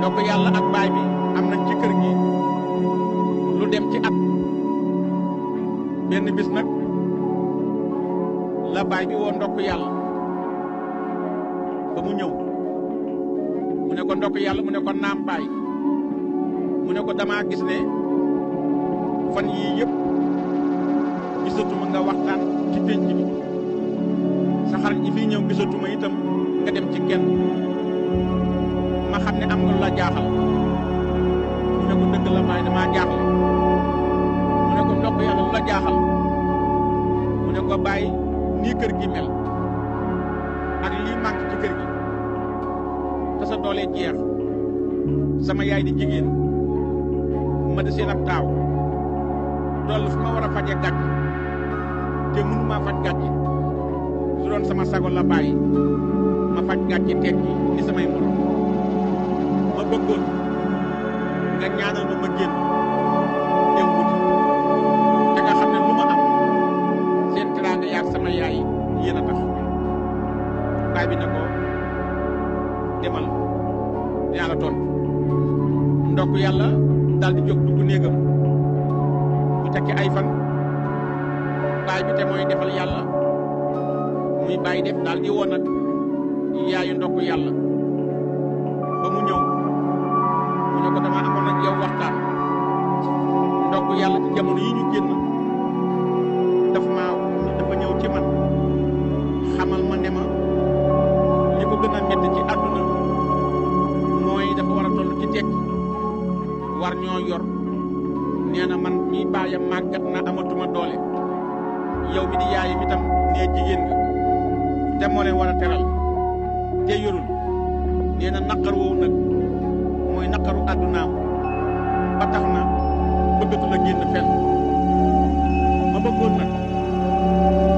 ndokk yàlla ak baay bi am nañ ci kër gi lu dem ci at. benn bis nag la baay bi woo ndokk yàlla ba mu ñëw mu ne ko ndokk yàlla mu ne ko naam baay mu ne ko damaa gis ne fan yii yëpp gisatuma nga waxtaan ci pénc bi sa xarit yi fii ñëw gisatuma itam nga dem ci kenn ma xam ne am nga lu la jaaxal mu ne ko dëgg la baay damaa jaaxle mu ne ko ndokk yàlla lu la jaaxal mu ne ko baay nii kër gi mel ak lii manque ci kër gi te sa doole jeex sama yaay di jigéen ma di seen ab taaw toll fu ma war a faje gàcc te mënu maa faj gàcc su doon sama sago la bàyyi ma faj gàcc tekki ni samay morom ma bëggoon nga ñaanal ma génn dem wuti te nga xam ne lu ma am seen teraanga yaag sama yaay yéen a tax baay bi ne ko demal dinaa la tontu ndokk yàlla daal di jóg dugg néegam ñu tekki ay fan baay bi te mooy defal yàlla muy baay def daal di woon nag yaayu ndokk yàlla ba mu ñëw mu ne ko dama amoon ak yow waxtaan ndokk yàlla ci jamono yi ñu génn dafa ñëw ci man xamal ma ne ma li ko gën a métti ci àdduna mooy dafa war a toll ci tekki war ñoo yor nee na man mii baayam màggat na amatuma doole yow mi di yaayam itam nee jigéen nga te moo leen war a teral te yorul nee na naqar woowu nag mooy naqaru àddunaam ba tax na bëggatu la génn fenn ma bëggoon nag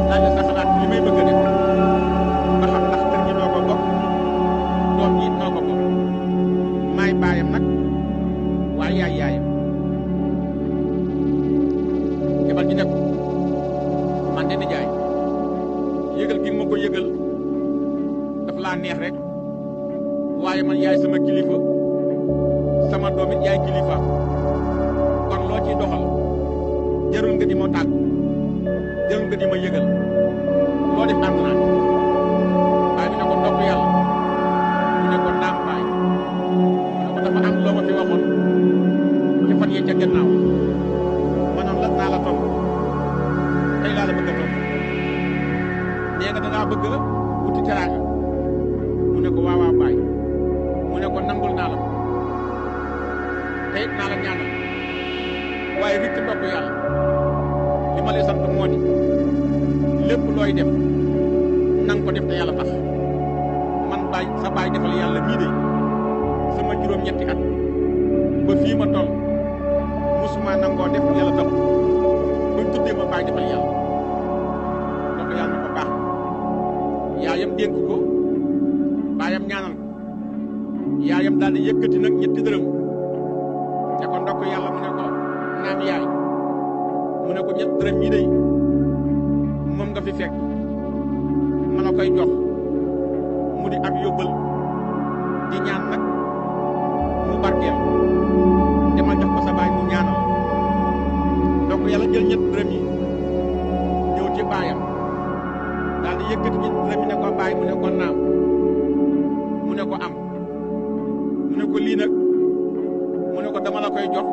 laaj la sa xalaat li may bëgg a def ba xam ndax kër gi noo ko bokk doom ji noo ko bokk maay baayam nag waaye yaay yaayam jabar ji ne ko man de nijaay yëgal gi ma ko yëgal daf laa neex rek waaye man yaay sama kilifa sama doom it yaay kilifa kon loo ciy doxal jarul nga di ma tàgg jarul nga di ma yëgal loo def ànd naa baay bi ne ko ndokk yàlla mu ne ko naam baay mu ne ko dafa am loo ma fi waxoon ci fan yee ca gannaaw maanaam la naa la tontu tey laa la bëgg a tontu nee nga dangaa bëgg a wuti teraanga mu ne ko waawaa baay mu ne ko nangul naa la ko te it naa la ñaanal waaye rikk ndokk yàlla li ma lay sant moo di lépp looy def nang ko def te yàlla tax man baay sa baay defal yàlla mii de sama juróom-ñetti at ba fii ma toll musuma nangoo def yàlla tax buñ tuddee ma baay defal yàlla donc yàlla na ko baax yaayam dénk ko baayam ñaanal ko yaayam daal di yëkkati nag ñetti dërëm te ko ndokk yàlla mu ne ko naam yaay mu ne ko ñetti dërëm yi day moom nga fi fekk ma la koy jox mu di ab yóbbal di ñaan nag mu barkeel demal jox ko sa baay mu ñaanal ndokk yàlla jël ñetti dërëm yi ñëw ci baayam daal di yëkkati ñetti dërëm yi ne ko baay mu ne ko naam mu ne ko am mu ne ko lii nag mu ne ko dama la koy jox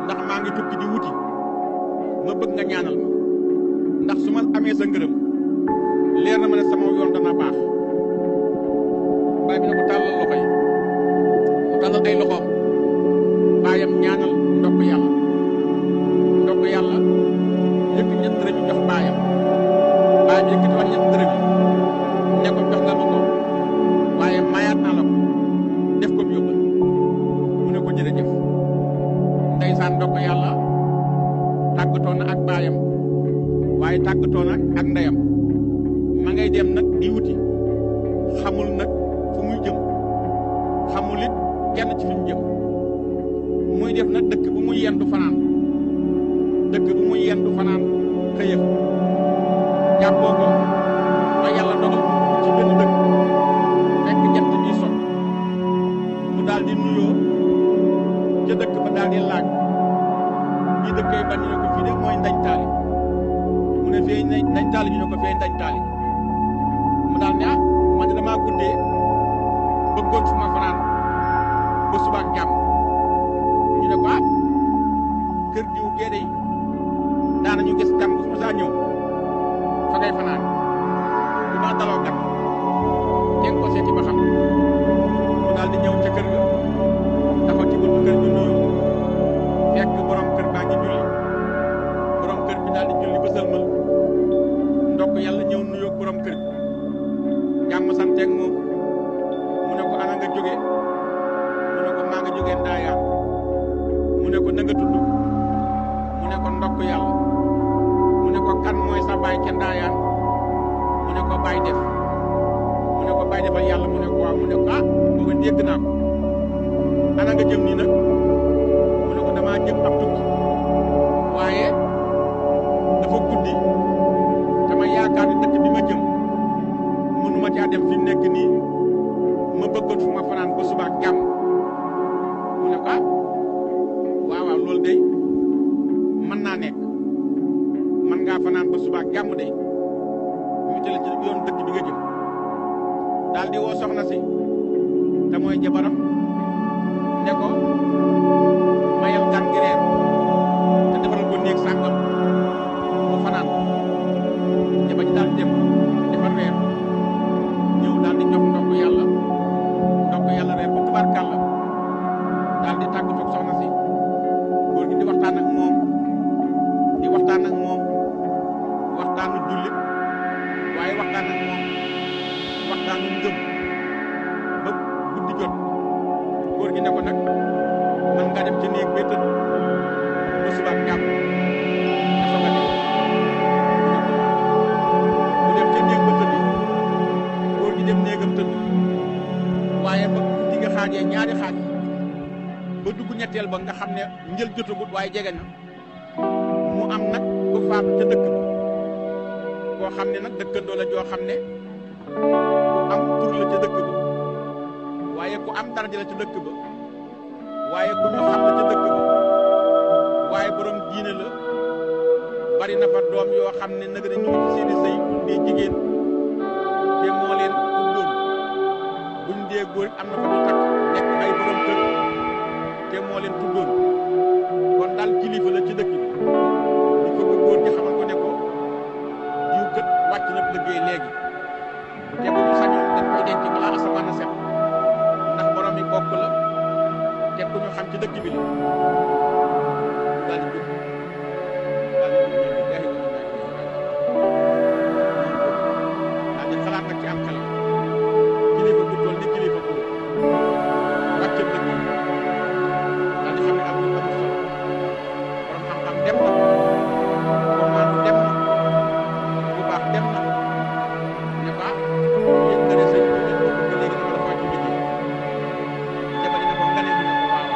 ndax maa ngi tukki di wuti ma bëgg nga ñaanal ma ndax su ma amee sa ngërëm leer na ma ne sama yoon dana baax baay bi ne ko tàllal loxo yi mu tàllal ay loxoom baayam ñaanal ndokk yàlla yëkkati ñetti dërëm yi jox baayam baay bi yëkkati waat ñetti dërëm yi ne ko jox nga ma ko waaye mayaat naa la ko def ko yóbbal mu ne ko jërëjëf ndeysaan ndokk yàlla tàggatoo na ak baayam waaye tàggatoo na ak ndeyam ma ngay dem nag di wuti xamul nag fu muy jëm xamul it kenn ci fi mu jëm muy def nag dëkk bu muy yendu fanaan xëyëf jàppoo ko ba yàlla dogal ci benn dëkk fekk jant bi so mu daal di daal di laaj ñi dëkkee ban ñu ne ko fii de mooy ndañ taali mu ne fee ndañ taali ñu ne ko fee ndañ taali mu daal ne man de damaa guddee bëggoon fu ma fanaan ba suba ak jàmm ñu ne ko kër diw géede yi daanañu gis gan bu ma saa ñëw fa ngay fanaan bu ma daloo gan teg ko seeti ba xam mu daal di ñëw ca kër ga dafa ci buntu kër gi nuyu fekk borom kër baa ngi julli borom kër bi daal di julli ba sëlmal ndokk yàlla ñëw nuyoo borom kër bi jàmm santeeg moom mu ne ko ana nga jóge mu ne ko maa nga jógee Ndaayaan mu ne ko na nga tudd mu ne ko ndokk yàlla mu ne ko kan mooy sa baay ca Ndaayaan mu ne ko baay def mu ne ko baay defal yàlla mu ne ko waaw mu ne ko booba dégg naa ko ana nga jëm nii nag mu ne ko damaa jëm ab tukki waaye dafa guddi dama yaakaar ni dëkk bi ma jëm mënuma caa dem fi mu nekk nii ma bëggoon fu ma fanaan ba suba ak jàmm mu ne ko waaw loolu day mën naa nekk mën ngaa fanaan ba suba ak jàmm day ñu tele ci yoon dëkk bi nga jëm daal di woo soxna si te mooy jabaram ne ko mayal gan gi reer te defaral ko néeg sàngam mu fanaan jaba ji daal dem defar reer ñëw daal di jox ndokk yàlla reer ba tubaarkàlla daal di tàggu toog soxna si góor gi di waxtaan ak moom waxtaanu jullit waaye waxtaan ak moom waxtaanu ngëm ba guddi jot góor gi ne ko nag man nga dem ci néeg bee tëdd ba suba ak jàmm nga soog a dem bu dem ca néeg ba tëdd góor gi dem néegam tëdd waaye ba guddi nga xaajee ñaari xaaj ba dugg ñetteel ba nga xam ne njël jotagut waaye jege na mu am nag ku faatu ca dëkk ba koo xam ne nag dëkkandoo la joo xam ne ku am tur la ca dëkk ba waaye ku am daraja la ca dëkk ba waaye ku ñu xam la ca dëkk ba waaye borom diine la bari na fa doom yoo xam ne nag ñu ngi ci seeni sëy dee jigéen te moo leen tuddoon buñ dee góor am na fa ñu takk nekk ay borom kër te moo leen tuddoon kon daal kilifa la ci dëkk bi ñu fëgg góor gi xamal ko ne ko diw kët wàcc na liggéey léegi te bu ñu sañoon dañ koy denc balaa asamaan a set ndax borom yi bokk la te ku ñu xam ci dëkk bi la daal di jóg daal di xalaat nag ci am xelam kilifa bu toll ni kilifa bu wàcc dëkk daal di xam ne amul solo borom xam-xam dem na commande dem na bu baax dem na ne ko yëg nga ne sëñ bi ñu ko bëgg léegi dama la wàcc liggéey jabar yi ne ko nga ne mu ne ko waaw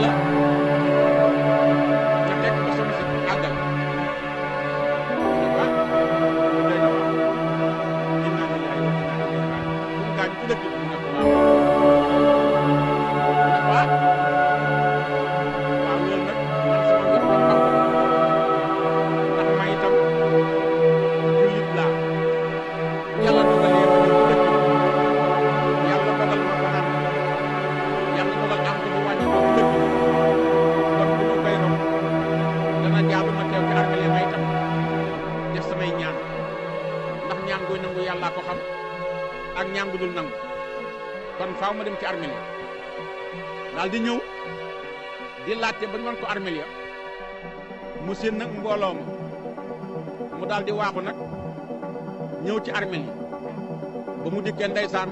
yàlla ca fekk ba soxna si àggal ah doy na waar inna lillahi wa inna ilayhi raaji'uun fu mu gaañ ci dëkk bi mu ne ko waaw waaw loolu nag man sama wet man xam ndax ma itam jullit laa yàlla dogalee ma ñëw ci dëkk bi yàlla dogal ma fanaan yàlla dogal am ko bu wàññi ko ci dëkk bi kon bu ñu koy romb dana jaadu ma teew ci armeel ma itam def samay ñaan ndax ñaan guy nangu yàllaa ko xam ak ñaan gu dul nangu kon faaw ma dem ci armeel ya daal di ñëw di laajte ba ñu mën ko armeel ya mu seen nag mbooloo ma mu daal di waaxu nag ñëw ci armeel yi ba mu dikkee ndeysaan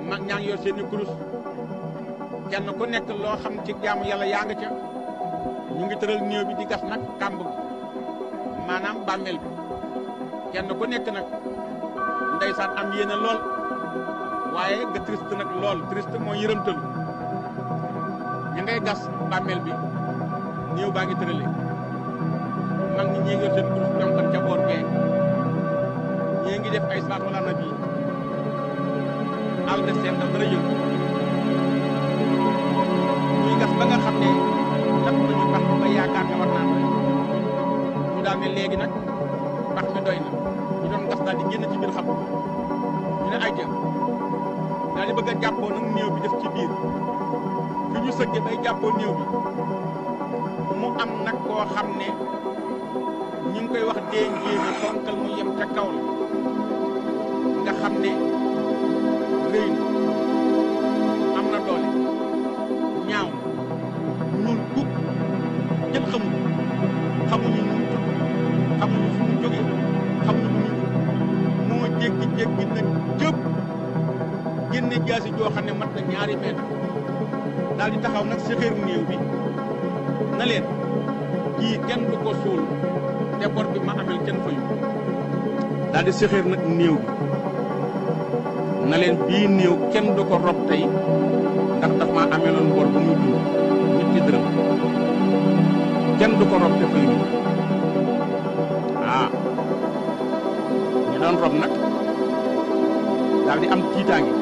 mag ñaa ngi yor seeni kurus kenn ku nekk loo xam ci jaamu yàlla yaa nga ca ñu ngi tëral néew bi di gas nag kàmb gi maanaam bàmmeel bi kenn ku nekk nag ndeysaan am yéene lool waaye nga triste nag lool triste mooy yërëmtalu ñu ngay gas bàmmeel bi néew baa ngi tërale mag ñi ñii ngi yor seen kurus jonkan ca boor bee ñii ngi def ay salaatu ala nabi àll de seen daf dara yëngu ñuy gas ba nga xam ne daf nañu bax ba yaakaar ne war naa doy ñu daal ne léegi nag bax mi doy na ñu doon gas daal di génn ci biir xam ñu ne ay jëm daal di bëgg a jàppoo nag néew bi def ci biir fi ñu sëgge bay jàppoo néew bi mu am nag koo xam ne ñu ngi koy wax dee njéeme fonkal mu yem ca kaw la nga xam ne rëy na am na doole ñaaw ñuul kuk jën xamuñu nu mu tudd xamuñu fu mu jógee xamuñu nu mu moo jékki-jékki nag jëpp génne jaasi joo xam ne mat na 2 mètre daal di taxaw nag séxéer néew bi na leen kii kenn du ko suul te bor bi ma amel kenn fayu daal di séxéer nag néew bi na leen bii néew kenn du ko rob tey ndax daf maa ameloon bor bu muy dund ñetti dërëm kenn du ko rob te fayu ñu doon rob nag daal di am tiitaange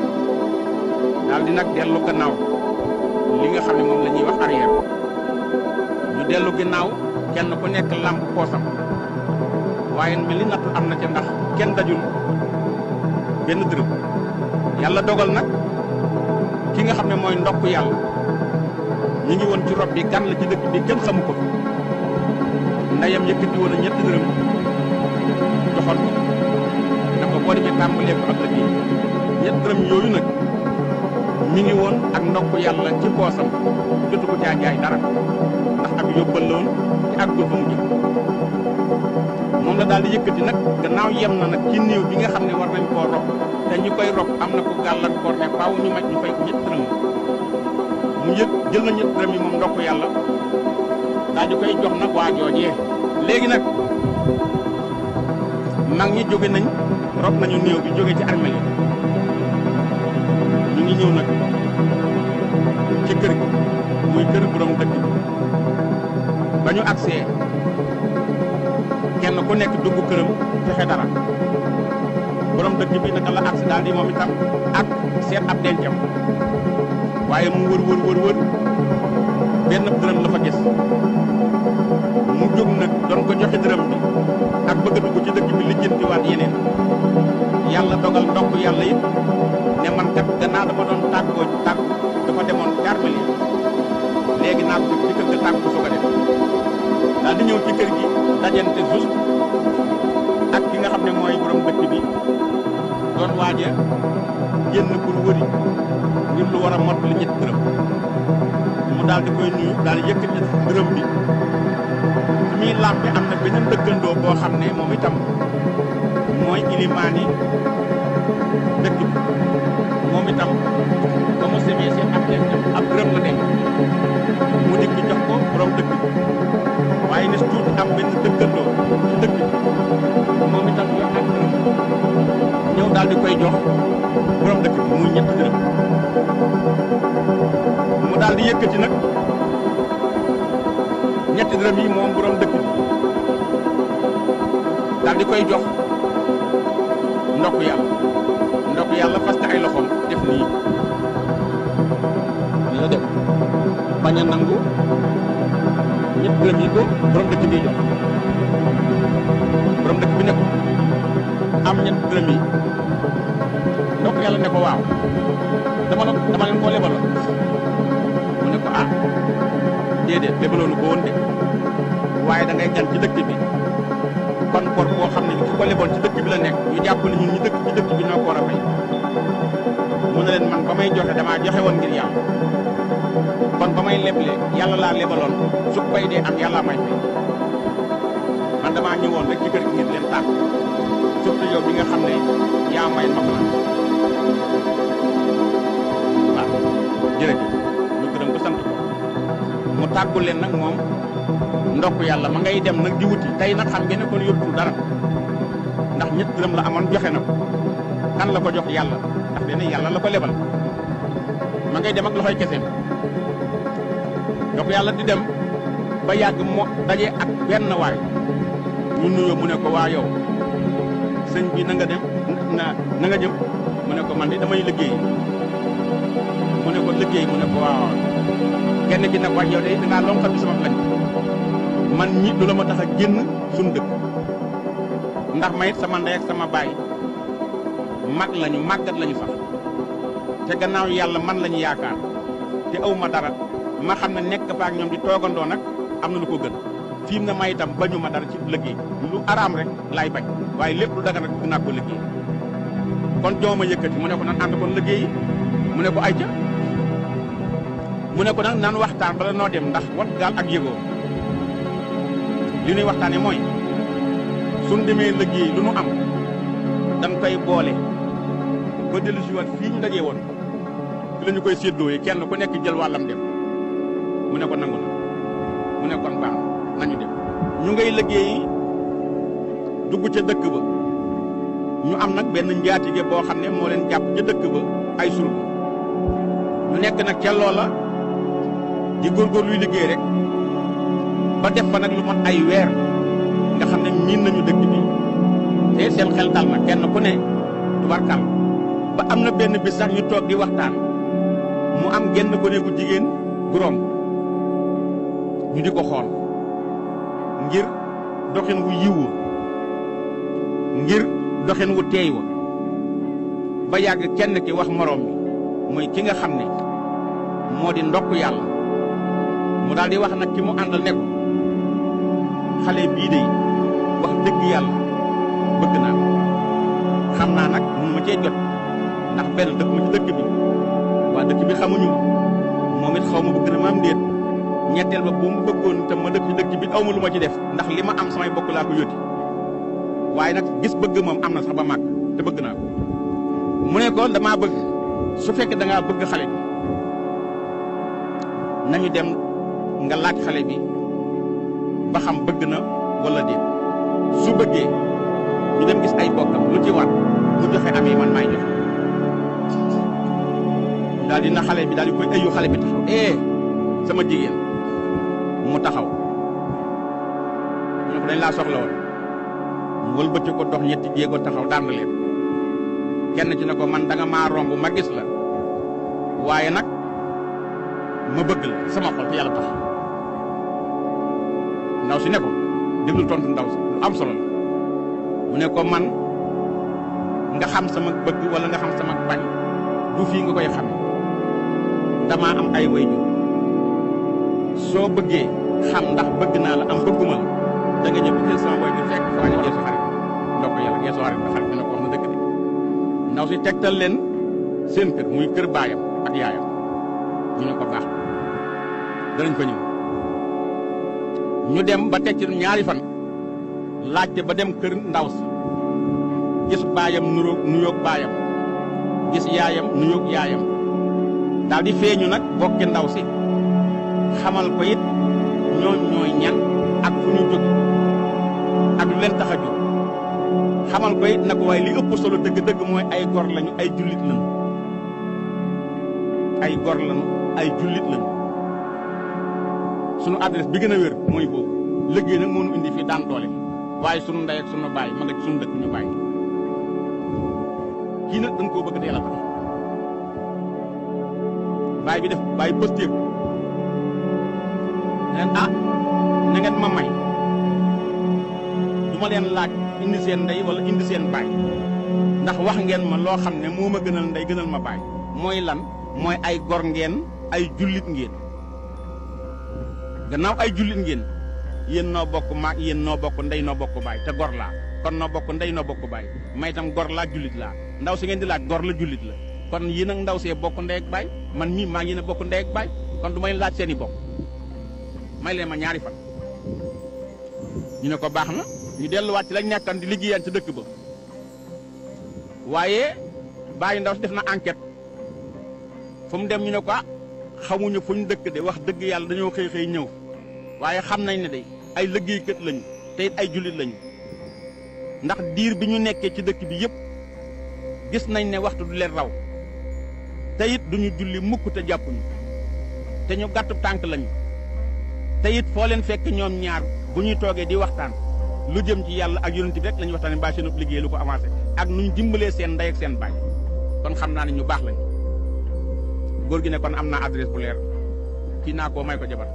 daal di nag dellu gannaaw li nga xam ne moom la ñuy wax arrière ñu dellu ginnaaw kenn ku nekk làmp poosam waaye mel ni nattu am na ca ndax kenn dajul benn dërëm yàlla dogal nag ki nga xam ne mooy ndokk yàlla ñu ngi woon ci rob bi gan la ci dëkk bi kenn xamu ko ndeyam yëkkati woon a 2 dërëm joxoon ko na ko boo demee tàmbalee ko ak la bii 2 dërëm yooyu nag mi ngi woon ak ndokk yàlla ci poosam jotu ko caa jaay dara ndax ak yóbbal la woon te ak fa mu jëm moom la daal di yëkkati nag gannaaw yem na nag ci néew bi nga xam ne war nañ koo rob te ñi koy rob am na ko gàllankoor ne faaw ñu maj ñu fay ko 2 dërëm mu yëg jël na 2 dërëm yi moom ndokk yàlla daal di koy jox nag waa joojee léegi nag mag ñi jóge nañ rob nañu néew bi jóge ci armeel yi ñu ngi ñëw nag ci kër gi muy kër borom dëkk bi ba ñu agsee kenn ku nekk dugg këram fexe dara borom dëkk bi naka la agsi daal di moom itam ak seet ab dencam waaye mu wër benn dërëm la fa gis mu jóg nag doon ko joxe dërëm bi ak bëgg a dugg ci dëkk bi lijjantiwaat yeneen yàlla dogal ndokk yàlla it ne man kat gannaaw dama doon tàggoo dafa demoon armeel yi léegi naa ko ci kër ga tàgg ko soog a def daal di ñëw ci kër gi dajante juste ak ki nga xam ne mooy borom dëkk bi doon waaja génn pour wëri ngir lu war a mot li 2 dërëm mu daal di koy nuyu daal di yëkkati dërëm bi fi muy làmpe am na beneen dëkkandoo boo xam ne moom itam mooy ilimaani dëkk bi moom itam ba mu semee seen ab dërëm la denc mu dikk jox ko borom dëkk bi waaye nes tuuti am benn dëkkandoo ci dëkk bi moom itam yor ak dërëm ñëw daal di koy jox borom dëkk bi muy 2 dërëm mu daal di yëkkati nag ñetti dërëm yi moom borom dëkk bi daal di koy jox ndokk yàlla parce que ay loxoom def nii la def bañ a nangu ñetti dërëm yi ko borom dëkk bi jox borom dëkk bi ne ko am ñetti dërëm yi ndokk yàlla ne ko waaw dama leen koo lebaloon mu ne ko ah déedéet lebaloonu ko woon de waaye da ngay gan ci dëkk bi kon bor boo xam ne ki ko leboon ci dëkk bi la nekk ñu jàpp ne ñun ñu dëkk ci dëkk bi ñoo ko war a fay mu ne leen man ba may joxe damaa joxe woon ngir yàlla kon ba may leble yàlla laa lebaloon su bay dee am yàlla may fay man damaa ñëwoon rek ci kër gi ngir leen tànn surtout yow bi nga xam ne yaa may mag la waaw jërëjëf ñu gërëm ko sant ko mu tàggul leen nag moom ndokk yàlla ma ngay dem nag di wuti tey nag xam ngeen ne kon yóbbutul dara ndax ñett dërëm la amoon joxe na ko kan la ko jox yàlla ndax dene yàlla la ko lebal ma ngay dem ak loxoy keseem ndokk yàlla di dem ba yàgg moo daje ak benn waay ñu nuyoo mu ne ko waa yow sëñ bi na nga dem na nga jëm mu ne ko man de damay liggéey mu ne ko liggéey mu ne ko waaw kenn ki nag wax yow de dangaa lonkat bi sama lañ man ñi du la ma tax a génn suñu dëkk ndax mayit sama ndey ak sama baay mag lañu màggat lañu sax te gannaaw yàlla man lañu yaakaar te aw ma dara ma xam ne nekk fa ak ñoom di toogandoo nag am na lu ko gën fiim na may itam bañu ma dara ci liggéey lu araam rek laay bañ waaye lépp lu dagan rek bëgg naa ko liggéey kon jooma yëkkati mu ne ko nan ànd kon liggéey mu ne ko ayca mu ne ko nag nan waxtaan bala noo dem ndax wat gaal ak yëgoo li ñuy waxtaane mooy suñ demee liggéey lu nu am dañ koy boole ba dellu si waat fii ñu dajee woon fi la ñu koy séddooyee kenn ku nekk jël wàllam dem mu ne ko nangu na mu ne kon baax nañu dem ñu ngay liggéey dugg ca dëkk ba ñu am nag benn njaatige boo xam ne moo leen jàpp ca dëkk ba ay surga ñu nekk nag ca loola di góorgóor luy liggéey rek ba def fa nag lu mat ay weer nga xam ne miin nañu dëkk bi te seen xel dal na kenn ku ne tubarkal ba am na benn bis sax ñu toog di waxtaan mu am genn gone gu jigéen gu romb ñu di ko xool ngir doxin wu yiw wa ngir doxin wu teey wa ba yàgg kenn ki wax moroom mi mooy ki nga xam ne moo di ndokk yàlla mu daal di wax nag ki mu àndal ne ko xale bii de wax dëgg yàlla bëgg naa ko xam naa nag mun ma cee jot ndax benn dëkk ma ci dëkk bi waa dëkk bi xamuñu ma moom it xaw ma bëgg na ma am déet ñetteel ba bu mu bëggoon te ma dëkk ci dëkk bi aw ma lu ma ci def ndax li ma am samay bokk laa ko yóoti waaye nag gis bëgg moom am na sax ba màgg te bëgg naa ko mu ne ko damaa bëgg su fekkee da ngaa bëgg xale bi nañu dem nga laaj xale bi ba xam bëgg na wala déet su bëggee ñu dem gis ay bokkam lu ci war mu joxe amee man maay joxe daal di na xale bi daal di koy ayu xale bi taxaw sama jigéen mu taxaw ñu ko dañ laa soxla woon mu wëlbati ko dox ñetti jéego taxaw daan leen kenn ci ne ko man da nga maa romb ma gis la waaye nag ma bëgg la sama xol te yàlla tax ndaw si ne ko déglu tontu ndaw si lu am solo la mu ne ko man nga xam sama bëgg wala nga xam sama bañ du fii nga koy xame damaa am ay waajur soo bëggee xam ndax bëgg naa la am bëgguma la da nga ñëw jël sama waajur fekk fa ñu jël sa xarit ndokk yàlla geesu xarit ba xarit bi ne ko wax na dëgg de ndaw si tegtal leen seen kër muy kër baayam ak yaayam ñu ne ko baax danañ ko ñëw ñu dem ba teg ci ñaari fan laajte ba dem kër ndaw si gis baayam nuyoog baayam gis yaayam nuyoog yaayam daal di feeñu nag bokki ndaw si xamal ko it ñooñ ñooy ñan ak fu ñu jóge ak lu leen tax a jóg xamal ko it nag waaye li ëpp solo dëgg-dëgg mooy ay gor lañu ay jullit lañu ay gor lañu ay jullit lañu sunu adresse bi gën a wér mooy boobu liggéey nag moo nu indi fii daan doole waaye sunu ndey ak sunu baay ma nga ci sunu dëkk ñu bàyyi kii nag dañ koo bëgg teel a tax baay bi def baay pëstéef leen na ngeen ma may du ma leen laaj indi seen ndey wala indi seen baay ndax wax ngeen ma loo xam ne moo ma gënal ndey gënal ma baay mooy lan mooy ay gor ngeen ay jullit ngeen gannaaw ay jullit ngeen yéen noo bokk maag yéen noo bokk ndey noo bokk baay te gor laa kon noo bokk ndey noo bokk baay may tam gor laa jullit laa ndaw si ngeen di laaj gor la jullit la kon yéen ak ndaw see bokk ndey ak baay man mii maa ngi yéen a bokk ndey ak baay kon du may laaj seen i bokk may leen ma ñaari fan ñu ne ko baax na ñu delluwaat ci lañ nekkan di liggéeyaan ci dëkk ba waaye bàyyi ndaw si def na enquête fu mu dem ñu ne ko xamuñu fu ñu dëkk de wax dëgg yàlla dañoo xëy xëy ñëw waaye xam nañ ne de ay liggéeykat lañu te it ay jullit lañu ndax diir bi ñu nekkee ci dëkk bi yëpp gis nañ ne waxtu du leen raw te it duñu julli mukk te jàppuñu te ñu gàttu tànk lañu te it foo leen fekk ñoom ñaar bu ñuy toogee di waxtaan lu jëm ci yàlla ak yonent bi rek la ñuy waxtaanee mbaa seen liggéey lu ko avancé ak nu ñu dimbalee seen ndey ak seen baay kon xam naa ne ñu baax lañu góor gi ne kon am naa adresse bu leer kii naa koo may ko jabar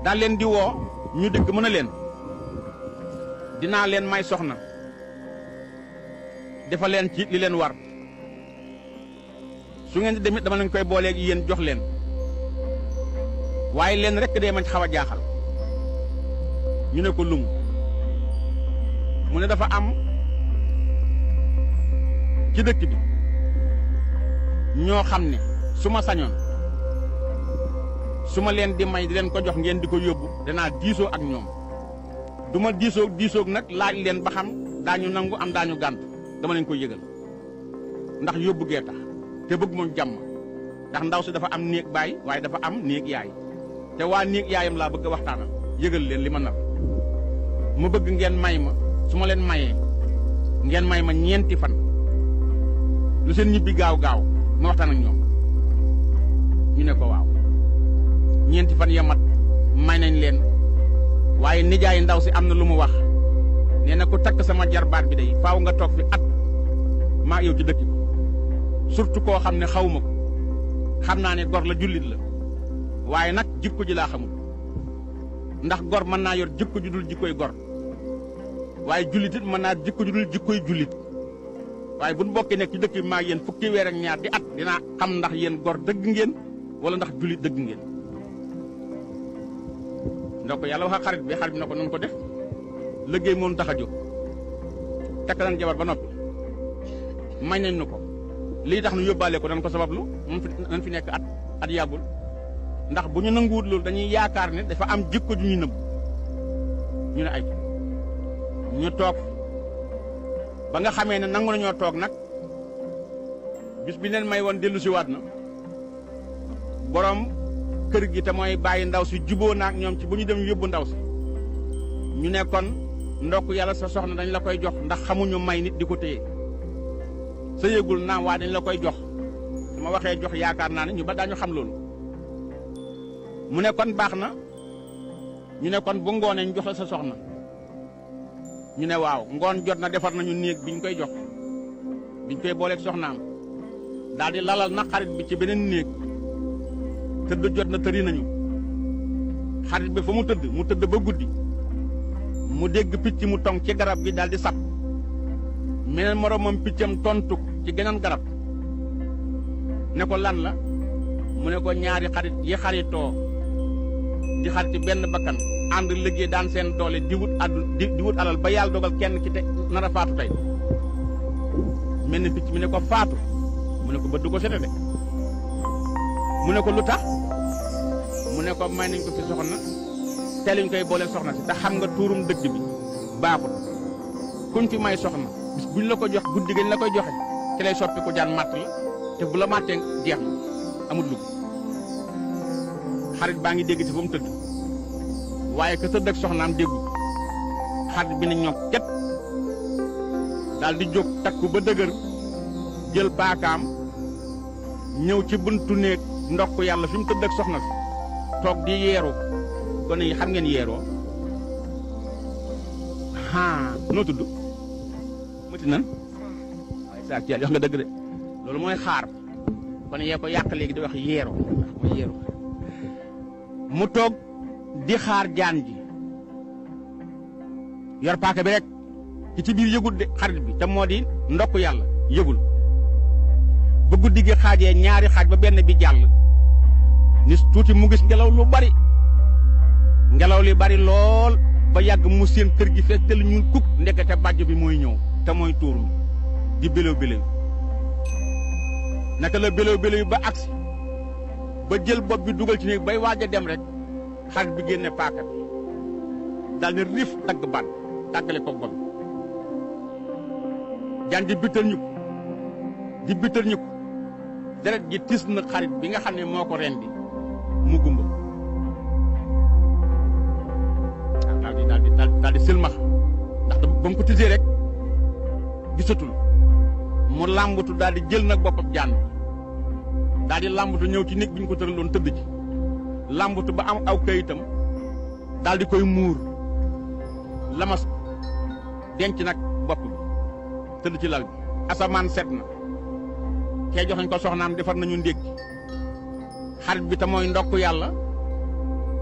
daal leen di woo ñu dëkk mën a leen dinaa leen may soxna dafa leen ci li leen war su ngeen di demit dama leen koy booleeg yéen jox leen waaye leen rek dee ma xaw a jaaxal ñu ne ko lum mu ne dafa am ci dëkk bi ñoo xam ne su ma sañoon su ma leen di may di leen ko jox ngeen di ko yóbbu danaa diisoo ak ñoom du ma diisoog nag laaj leen ba xam daañu nangu am daañu gànt dama leen koy yëgal ndax yóbbu gee tax te bëgg moom jàmm ndax ndaw si dafa am néeg baay waaye dafa am néeg yaay te waa néeg yaayam laa bëgg a waxtaanal yëgal leen li ma nar ma bëgg ngeen may ma su ma leen mayee ngeen may ma ñeenti fan lu seen ñibbi gaaw gaaw ma waxtaan ak ñoom ñu ne ko waaw ñeenti fan ya mat may nañ leen waaye nijaay ndaw si am na lu mu wax nee na ku takk sama jarbaat bi day faaw nga toog fi at maa yow ci dëkk bi surtout koo xam ne xaw ma ko xam naa ne gor la jullit la waaye nag jikko ji laa xamul ndax gor mën naa yor jikko ju dul jikkoy gor waaye jullit it mën naa jikko ju dul jikkoy jullit waaye bu ñu bokkee nekk ci dëkk bi maa yéen fukki weer ak ñaar di at dinaa xam ndax yéen gor dëgg ngeen wala ndax jullit dëgg ngeen. ndax ko yàlla wax ak xarit bi na ko noonu ko def liggéey moom tax a jóg takk nañ jabar ba noppi may nañ nu ko lii tax nu yóbbaale ko dañ ko sabablu nañ fi nekk at yàggul ndax bu ñu nanguwut loolu dañuy yaakaar ne dafa am jikko ju ñu nëbb ñu ne ay ñu toog ba nga xamee ne nangu nañoo toog nag bis bi leen may woon dellu si waat na borom kër gi te mooy bàyyi ndaw si juboo naak ñoom ci bu ñu dem yóbbu ndaw si ñu ne kon ndokk yàlla sa soxna dañ la koy jox ndax xamuñu may nit di ko téye sa yëgul naam waa dañ la koy jox su ma waxee jox yaakaar naa ne ñu ba daañu xam loolu mu ne kon baax na ñu ne kon bu ngoonee ñu jox la sa soxna ñu ne waaw ngoon jot na defar nañu néeg biñ koy jox biñ koy booleeg soxnaam daal di lalal na xarit bi ci beneen néeg tëdd jot na tëri nañu xarit bi fa mu tëdd ba guddi mu dégg picc mu tong ci garab gi daal di sab meneen moromam piccam tontu ci geneen garab ne ko lan la mu ne ko ñaari xarit yi xaritoo di xariti benn bakkan ànd liggéey daan seen doole di wut alal ba yàlla dogal kenn ci te nar a faatu tey mel ni picc mi ne ko faatu mu ne ko bët du ko sete de mu ne ko lu tax mu ne ko may nañ ko fi soxna te liñ koy boole soxna si te xam nga tuurum dëkk bi baaxul kuñ fi may soxna bis buñ la ko jox guddi gañ la koy joxe ci lay soppi ko jaan màtt la te bu la màttee jeex na amul lu xarit baa ngi dégg ci fa mu tëdd waaye ka tëdd ak soxnaam déggu xarit bi ne ñoom ket daal di jóg takku ba dëgër jël paakaam ñëw ci buntu néeg ndokk yàlla fi mu tëdd ak soxna si toog di yeeru gone yi xam ngeen yeeroo noo tudd mëti nan waaye saa ci yàlla wax nga dëgg de loolu mooy xaar kon yee ko yàq léegi di wax yeeroo mooy yeeru mu toog di xaar jaan ji yor paaka bi rek ci biir yëgul de xarit bi te moo di ndokk yàlla yëgul ba guddi gi xaajee ñaari xaaj ba benn bi jàll ni tuuti mu gis ngelaw lu bari ngelaw li bari lool ba yàgg mu seen kër gi fekk te lu ñuul kuk ndekete bàjj bi mooy ñëw te mooy tuur mi di béléw béléw naka la béléw béléw ba agsi ba jël bopp bi dugal ci néeg bay waaj a dem rek xarit bi génne paaka bi daal ne riif dagg ban tàggale ko bopp jaan di bittal ñu ko di bittal ñu ko deret ji tis na xarit bi nga xam ne moo ko rendi mu gumba daal di silmax ndax ba mu ko tisee rek gisatul mu làmbatu daal di jël nag boppam jaan daal di làmbatu ñëw ci néeg bi ñu ko tëraloon tëdd ci làmbatu ba am aw kayitam daal di koy muur lamas denc nag bopp bi tëdd ci lal bi asamaan set na kee jox nañ ko soxnaam defar nañu ndékki xarit bi te mooy ndokk yàlla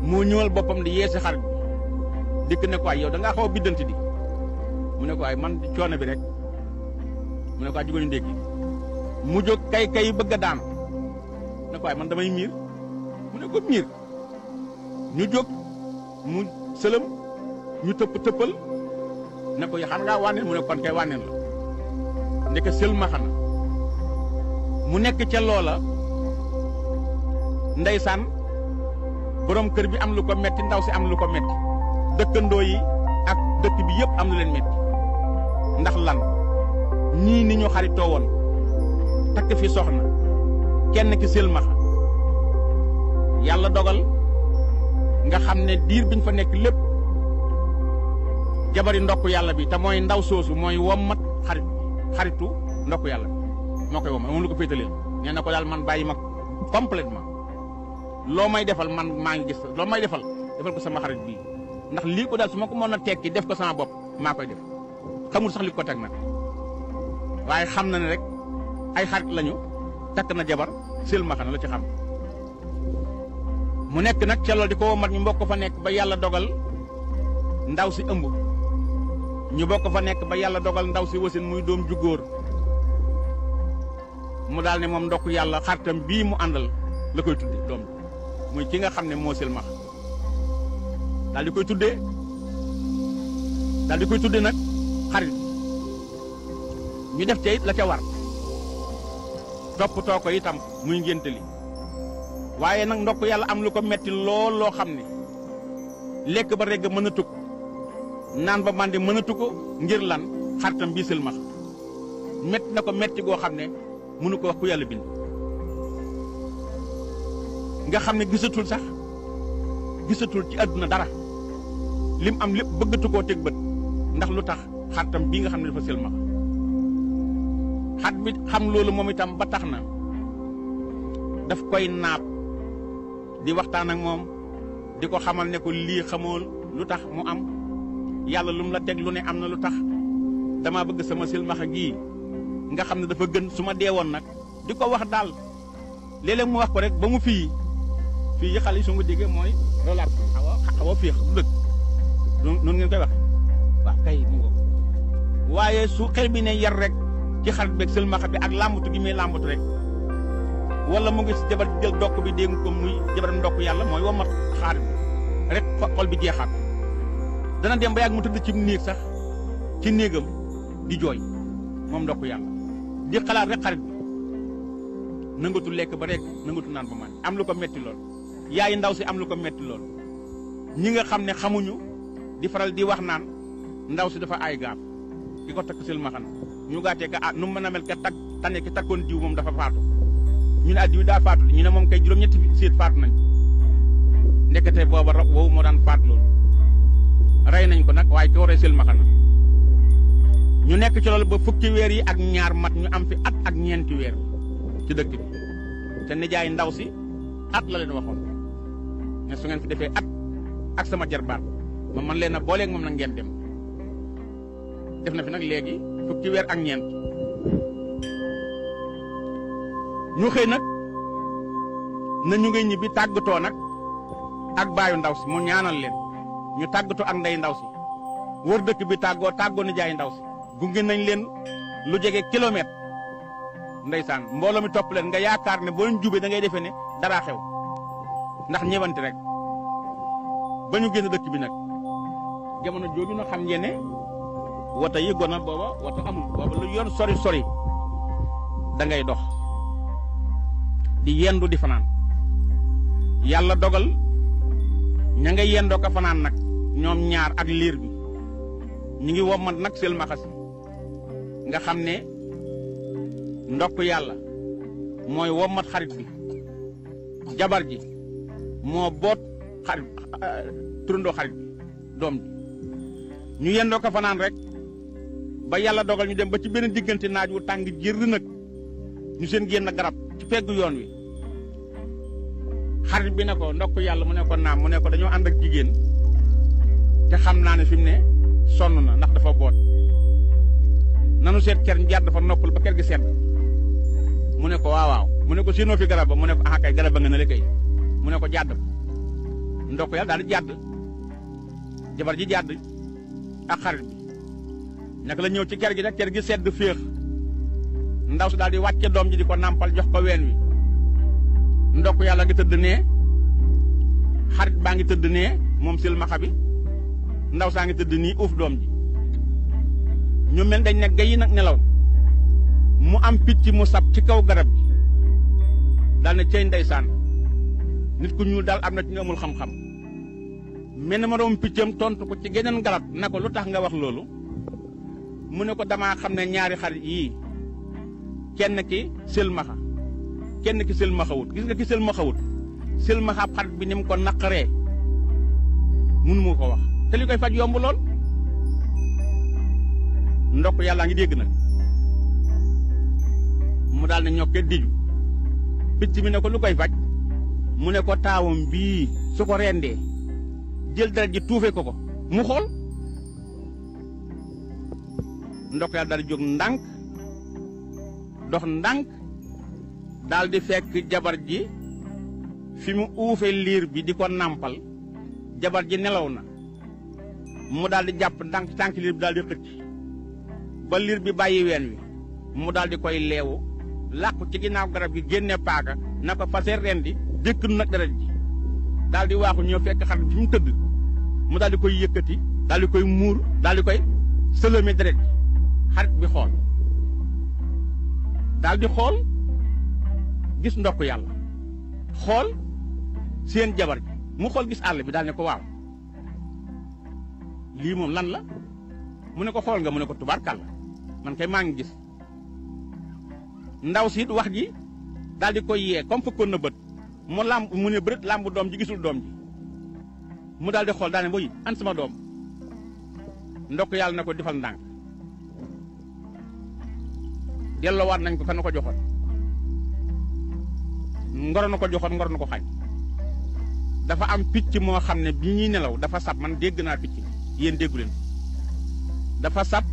moo ñëwal boppam di yeesi xarit bi dikk ne ko ay yow da ngaa xaw a biddanti di mu ne ko ay man coono bi rek mu ne ko ay jugal ñu ndékki mu jóg kay bëgg a daan ne ko ay man damay miir mu ne ko miir ñu jóg mu sëlëm ñu tëppal ne ko xam ngaa wànneen mu ne kon kay wànneen la ndeke sël ma xana mu nekk ca loola ndeysaan borom kër bi am lu ko metti ndaw si am lu ko metti dëkkandoo yi ak dëkk bi yëpp am lu leen metti ndax lan ñii ni ñu xaritoo woon takk fi soxna kenn ki sël ma yàlla dogal nga xam ne diir biñ fa nekk lépp jabari ndokk yàlla bi te mooy ndaw soosu mooy wommat xaritu ndokk yàlla bi moo koy wommat moom lu ko féetaleel nee na ko daal man bàyyi ma complètement loo may defal man maa ngi gis loo may defal ko sama xarit bii ndax lii ko daal su ma ko mën a tekki def ko sama bopp maa koy def xamul sax li ko teg nag waaye xam na ne rek ay xarit lañu takk na jabar silmaxa na la ci xam mu nekk nag ca loolu di ko wommat ñu mbokk fa nekk ba yàlla dogal ndaw si ëmb ñu bokk fa nekk ba yàlla dogal ndaw si wasin muy doom ju góor mu daal ne moom ndokk yàlla xaritam bii mu àndal la koy tudde doom muy ki nga xam ne moo silmax daal di koy tudde nag xarit ñu def ca it la ca war toppatoo ko itam muy ngénte li waaye nag ndokk yàlla am lu ko metti lool loo xam ne lekk ba regg mën a tukk naan ba màndi mënatu ko ngir lan xaritam bii silmax metti na ko metti goo xam ne mënu ko wax ku yàlla bind nga xam ne gisatul ci àdduna dara lim am lépp bëggatu koo teg bët ndax lu tax xaritam bii nga xam ne dafa silmax xat bi xam loolu moom itam ba tax na daf koy naab di waxtaan ak moom di ko xamal ne ko lii xamool lu tax mu am yàlla lu mu la teg lu ne am na lu tax dama bëgg sama silmaxa gii nga xam ne dafa gën su ma deewoon nag di ko wax daal léeg-léeg mu wax ko rek ba mu fii yi xale yi su nga déggee mooy loolaat xaw a féex du dëgg noonu ngeen koy waxe waaw kay mu ngo waaye su xel bi ne yar rek ci xarit beeg silmaxa bi ak làmbatu gi muy làmbatu rek wala mu ngi si jabar jël ndokk bi dégg ko muy jabaram ndokk yàlla mooy womat xaarit rek xol bi jeexaat dana dem ba yàgg mu tëdd ci néeg sax ci néegam di jooy moom ndokk yàlla di xalaat rek xarit bi nangatu lekk ba rek nangatu naan ba man am lu ko metti lool yaay ndaw si am lu ko metti lool ñi nga xam ne xamuñu di faral di wax naan ndaw si dafa ay gaaf ki ko takk silmaxan ñu gaatee ka nu mu mën a mel ka takk tane ki takkoon diw moom dafa faatu ñu ne ah diw daa faatu ñu ne moom kay juróom-ñetti séet faatu nañ ndekete booba rab woowu moo daan faat loolu rey nañ ko nag waaye ki waree silmaxa na ñu nekk ci loolu ba fukki weer yi ak ñaar mat ñu am fi at ak ñeenti weer ci dëkk bi te nijaay ndaw si at la leen waxoon ne su ngeen fi defee at ak sama jarbaat ma man leen a booleeg moom nag ngeen dem def na fi nag léegi fukki weer ak ñeent ñu xëy nag na ñu ngay ñibbi tàggatoo nag ak baayu ndaw si mu ñaanal leen ñu tàggatoo ak ndey ndaw si wër dëkk bi tàggoo ni jaay ndaw si gunge nañ leen lu jege kilomètre ndeysaan mbooloo mi topp leen nga yaakaar ne boo leen jubee da ngay defee ne dara xew ndax ñëwanti rek ba ñu génn dëkk bi nag jamono jooju na xam ngeen ne wata yi gona booba wata amul booba lu yoon sori sori da ngay dox di yendu di fanaan yàlla dogal ña nga yendoo ko fanaan nag ñoom ñaar ak liir bi ñu ngi wommat nag sel maxas nga xam ne ndokk yàlla mooy wommat xarit bi jabar ji moo boot xarit turandoo xarit bi doom ji ñu yendoo ko fanaan rek ba yàlla dogal ñu dem ba ci benn diggante naaj wu tàng jër nag ñu seen génn garab ci peggu yoon wi xarit bi ne ko ndokk yàlla mu ne ko naam mu ne ko dañoo ànd ak jigéen te xam naa ne fi mu ne sonn na ndax dafa boot nanu seet ker njaar dafa noppal ba ker gi sedd mu ne ko waaw mu ne ko séenoo fi garab ba mu ne ko kay garab ba nga ne la kay mu ne ko jàdd ko ndokk yàlla daal di jàdd jabar ji jàdd ak xarit bi naka la ñëw ci ker gi nag ker gi sedd féex ndaw si daal di wàcce doom ji di ko nàmpal jox ko ween wi ndokk yàlla ngi tëdd nee xarit baa ngi tëdd nee moom silmaxa bi ndaw saa ngi tëdd nii uuf doom ji ñu mel dañ ne gayi nag nelaw mu am picc mu sab ci kaw garab gi daal ne cey ndeysaan nit ku ñuul daal am na ci nga amul xam-xam mel na ma doom piccam tontu ko ci geneen garab na ko lu tax nga wax loolu mu ne ko damaa xam ne ñaari xarit yii kenn ki silmaxa kenn ki silmaxawut gis nga ki silmaxawut silmaxa ab xarit bi ni mu ko naqaree mënu ma ko wax te li koy faj yomb lool ndokk yàllaa ngi dégg nag mu daal ne ñokkee diju picc mi ne ko lu koy faj mu ne ko taawam bii su ko rendee jël dara ji tuufe ko mu xool ndokk yàlla daal di jóg ndànk dox ndànk daal di fekk jabar ji fi mu uufe liir bi di ko nàmpal jabar ji nelaw na mu daal di jàpp ndànk tànk liir bi daal di xëcc ba liir bi bàyyi ween wi mu daal di koy leewu làqu ci ginnaaw garab gi génne paaka na ko fase rendi dékk nag deret ji daal di waaxu ñëw fekk xarit bi fi mu tëdd mu daal di koy yëkkati daal di koy muur daal di koy sëlëme deret ji xarit bi xool daal di xool gis ndokk yàlla xool seen jabar ji mu xool gis àll bi daal ne ko waaw lii moom lan la mu ne ko xool nga mu ne ko tubaarkàlla man kay maa ngi gis ndaw siit wax ji daal di koy yee comme fëkkoon na bët mu làmb mu ne bërët làmb doom ji gisul doom ji mu daal di xool daal ne boy an sama doom ndokk yàlla na ko defal ndànk delloowaat nañ ko kan na ko joxoon ngoro na ko joxoon ngoro na ko xañ dafa am picc moo xam ne bi ñuy nelaw dafa sab man dégg naa picc yéen déggu leen dafa sab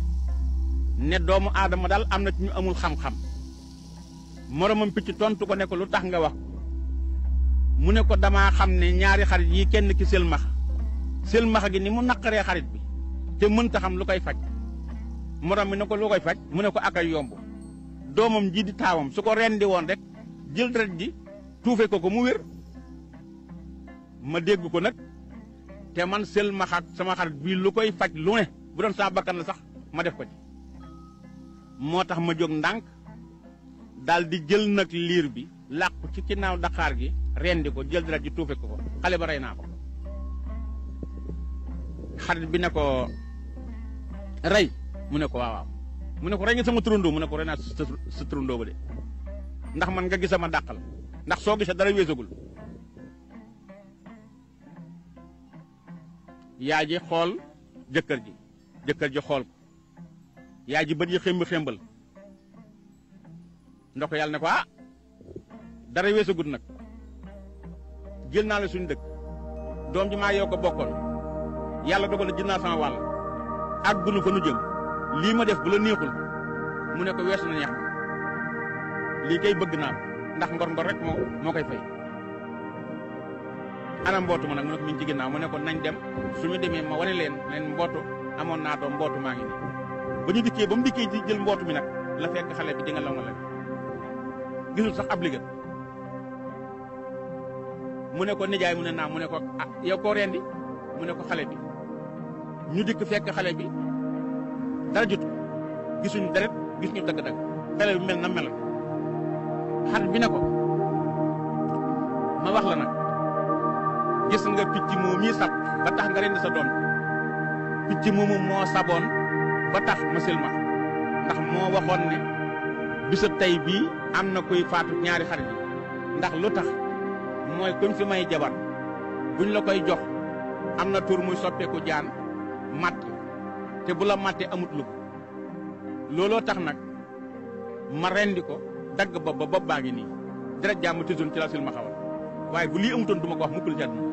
ne doomu aadama daal am na ci ñu amul xam-xam moromam picc tontu ko ne ko lu tax nga wax mu ne ko damaa xam ne ñaari xarit yi kenn ki sëlmaxa gi ni mu naqaree xarit bi te mënta xam lu koy faj morom mi ne ko lu koy faj mu ne ko akay yomb doomam ji di taawam su ko rendi woon rek jël deret ji tuufe ko mu wér ma dégg ko nag te man sëlmaxa sama xarit bii lu koy faj lu ne bu doon saa bakkan la sax ma def ko ci moo tax ma jóg ndànk daal di jël nag liir bi làqu ci ginnaaw daqaar gi rendi ko jël deret ji tuufe ko xale ba rey naa ko xarit bi ne ko rey mu ne ko waaw mu ne ko rey nga sama turandoo mu ne ko rey naa sa turandoo ba de ndax man nga gis sama dàqal ndax soo gisee dara weesagul yaa ji xool jëkkër ji xool ko yaa ji bët yi xémbal ndox yàlla ne ko dara weesagul nag jël naa la suñu dëkk doom ji maa yow ko bokkoon yàlla dogal na jël naa sama wàll ak gunu fa nu jëm lii ma def bu la neexul mu ne ko weesu na neex lii kay bëgg naa ndax ngor rek moo koy fay. ana mbootu ma nag mu ne ko mi ngi ci ginnaaw mu ne ko nañ dem suñu demee ma wane leen mbootu amoon naa doom mbootu maa ngi nii ba ñu dikkee ba mu dikkee ci jël mbootu mi nag la fekk xale bi di nga la gisul sax ab liggéey mu ne ko nijaay mu ne naa mu ne ko ah yow koo rendi mu ne ko xale bi ñu dikk fekk xale bi dara jot gisuñu deret gis ñu dagg-dagg xale bi mel na mel xarit bi ne ko ma wax la nag gis nga picc moom mii sab ba tax nga rendi sa doom picc moomu moo saboon ba tax ma silma ndax moo waxoon ne bisab tey bii am na kuy faatu ñaari xarit yi ndax lu tax mooy kuñ fi may jabar buñ la koy jox am na tur muy soppeeku jaan matt te bu la mattee amut lu looloo tax nag ma rendi ko dagg bopp baa ngi nii deret jàmm tësoon ci la silma xawal waaye bu lii amutoon du ma ko wax mukkul ci àdduna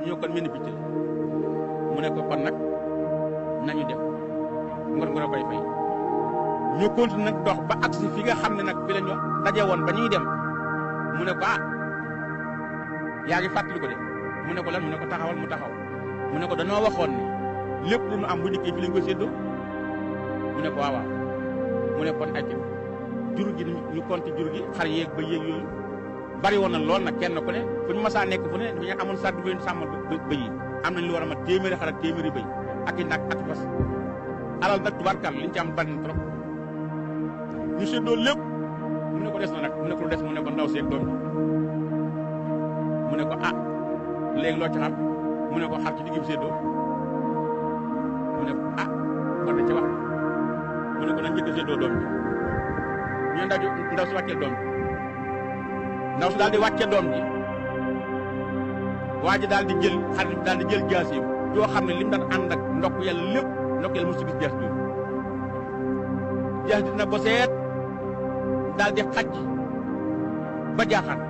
ñoo kon mel ni picc la mu ne ko kon nag nañu dem ngor a koy fay ñu continue nag dox ba agsi fi nga xam ne nag fi la ñu daje woon ba ñuy dem mu ne ko yaa ngi fàttali ko de mu ne ko lan mu ne ko taxawal mu taxaw mu ne ko dañoo waxoon ne lépp lu nu am bu dikkee fi lañ ko séddoo mu ne ko waaw mu ne kon aj jur gi ñu konti jur gi xar yéeg ba yéeg yooyu bari woon na lool nag kenn ku ne fu ñu masaa nekk fu ne dañu amoon sàddu bu leen sàmmal bëy yi am nañ lu war a mat téeméeri xar ak téeméeri bëy ak i nag ak fas alal nag tubaarkal liñ ci am bari na trop ñu séddoo lépp mu ne ko des na nag mu ne ko lu des mu ne ko ndaw seeg doom mu ne ko léegi loo ci xam mu ne ko xar ci digg bi séddoo mu ne ko war na ci wax mu ne ko nañ njëkk a séddoo doom ji ñu ndaw si wàccee doom ji ndaw si daal di wàcce doom ji waa ji daal di jël xarit daal di jël jaasi yoo xam ne li mu daan ànd ak ndokk yàlla lépp ndokk yàlla mosu gis jaas bi jaas dina ko seet daal di xaj ba jaaxal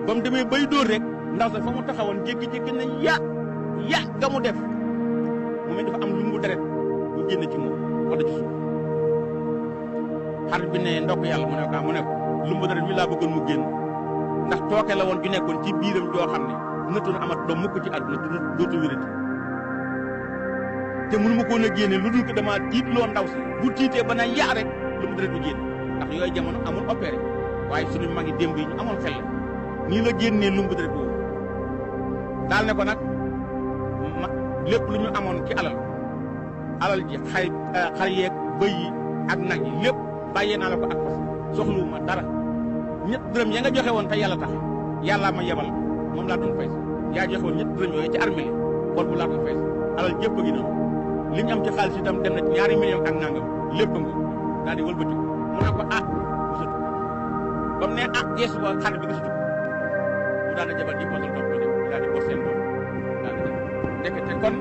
ba mu demee bay dóor rek ndaw sa fa mu taxawoon jékki-jékki na ya ga mu def mu mel dafa am lumbu deret bu génn ci moom wala ci suuf xarit bi ne ndokk yàlla mu ne ko mu ne ko lumbu deret wi laa bëggoon mu génn ndax tooke la woon ju nekkoon ci biiram joo xam ne nëttu na amat doom mukk ci àdduna dootu wérati te mënu ma koon a génne lu dul ko dama tiitloo ndaw si bu tiitee ba na yaa rek lumbu deret bi génn ndax yooyu jamono amul opéré waaye suñu magi démb yi ñu amoon xel la nii la génnee lumbu deret boobu daal ne ko nag lépp lu ñu amoon ci alal ji xar yeeg bëy yi ak nag yi lépp bàyyee naa la ko ak fas soxluwuma dara ñett dërëm ya nga joxe woon te yàlla tax yàllaa ma yebal moom laa doon fay yaa joxe woon ñett dërëm yooyu ci armée kon bu laa doon fay alal jépp a ngi noonu li ñu am ci xaalis itam dem na ci 2 millions ak nangam lépp nga daal di wëlbati mu ne ko gisatu ba mu ne geesu ba xar bi gisatu mu daal di jabal ji posal dox bi dem daal di bos seen doom daal di dem ndekete kon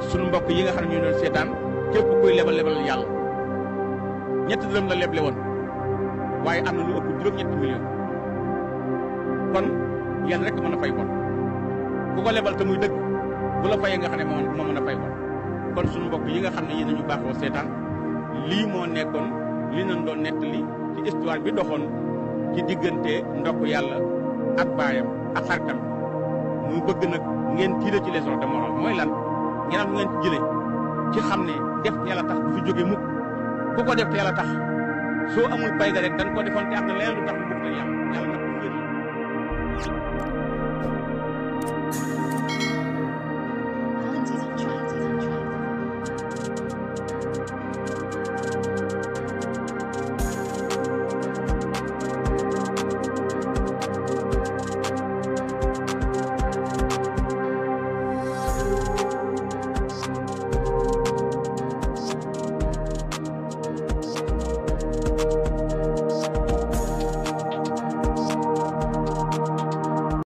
suñu mbokk yi nga xam ne ñu doon seetaan képp kuy lebal yàlla ñetti dërëm la leble woon waaye am na lu ëpp juróom-ñetti millions kon yàlla rek mën a fay bor ku ko lebal te muy dëgg bu la fayee nga xam ne moo mën a fay bor kon suñu mbokk yi nga xam ne yéen nañu baaxoo seetaan lii moo nekkoon li nañ doon nettali ci histoire bi doxoon ci diggante ndokk yàlla ak baayam ak xaritam mu bëgg nag ngeen tiire ci leçon de morale mooy lan ngeen am ngeen ci jëlee ci xam ne def te yàlla tax du fi jóge mukk ku ko def te yàlla tax soo amul pay ga rek dañ ko defoon te am na leneen lu tax mu bëgg na yàlla nag bu ngeen Valentine's on track.